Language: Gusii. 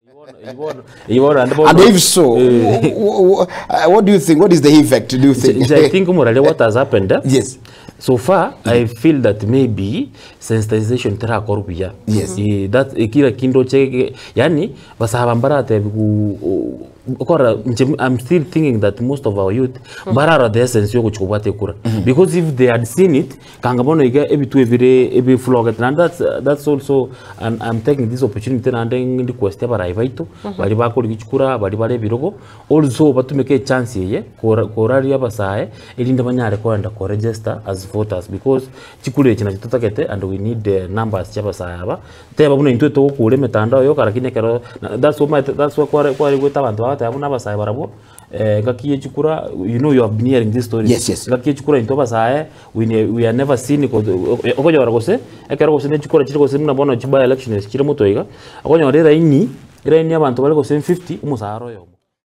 And if so, what do you think? What is the effect, do you think? I think Murale, what has happened, eh? Yes. So far, I feel that maybe sensitization terakorwa buya. Yes. That kila kinto che yani basaba mbaratebi ku okora nche I'm still thinking that most of our youth mbarara the essence yogochia kobwata ekura because if they had seen it kanga bono iga ebitwe ebire ebiflogete naende that's, that's also and I'm taking this opportunity naende request abarai baito baria bakorigia chikura baria bare ebirogo also batumeke echance eye kora koraria abasae erinde banyare koenda ko register as voters because chikura echi nachi totagete and we need numbers chia abasae aba Teba buna intwe togokura emetandao yoka lakini ekero that's why omanyete that's why kware kwaraigwete abanto bagoteba buna abasae barabwo engaki ye chikura you know you have been hearing these stories Yes, yes. engaki ye chikura intwe abasae we ne we are never seen ko okonyora gose ekero gose ne chikura chire gose buna bono chi by election esi chire motwe iga, okonyora eraini, eraini abanto bare gose 50 omosaara oyomo.